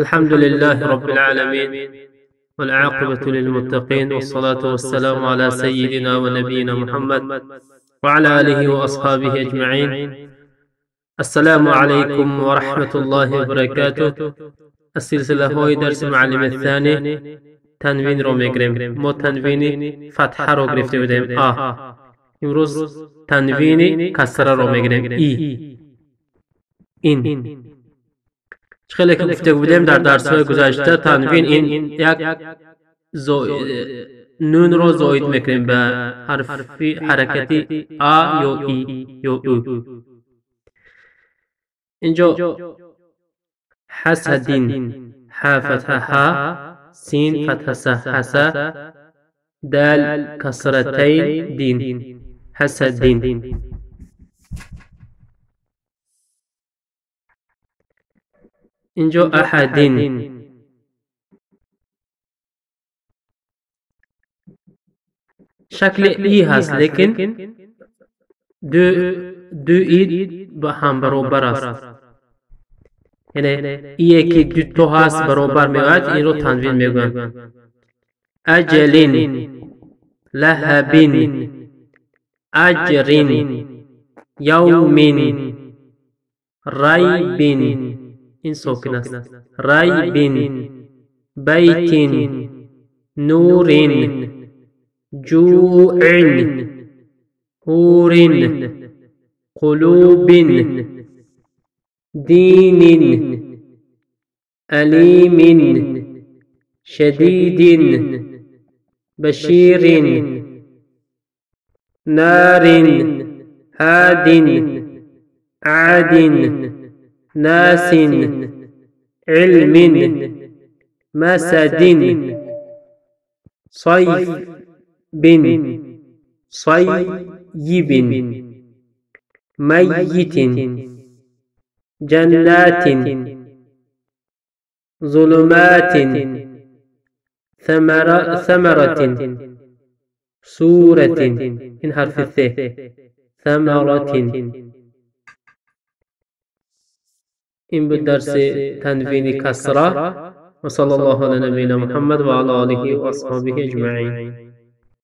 الحمد لله رب العالمين، والعاقبة للمتقين، والصلاة والسلام على سيدنا ونبينا محمد وعلى آله وأصحابه أجمعين. السلام عليكم ورحمة الله وبركاته. السلسلة های درس معلم الثاني تنوین رو میگیریم. ما تنوین فتحه رو گرفته بودیم آ، امروز تنوین کسره رو میگیریم ای. این خیلی که گفته بودیم در درس های گذشته، تنوین این یک نون رو زاید میکنیم به حرف حرکتی آ یا ای یا او. اینجا حسدین، ح فتحه ها، سین فتحه س، حس، دال کسرتین، دین، حسدین. اینجا احدین، شکل ای هست لیکن دو ای با هم برابر است، یعنی ای که دو تا هست برابر میآید، این رو تنوین میگویند. اجلین، لهبین، اجرین، یومین، ریبین، این ساکن است، ریبین، بیتین، نورین، جوع، حور، قلوب، دین، ألیم، شدید، بشیر، نار، هاد، عاد، ناس، علم، مسد، صیب، صیب، میت، جنات، ظلمات، ثمرة، سورة. این حرف ث، ثمرة. این بود درس تنوین کسره. و صلی الله علی نبینا محمد و علی آله و اصحابه اجمعین.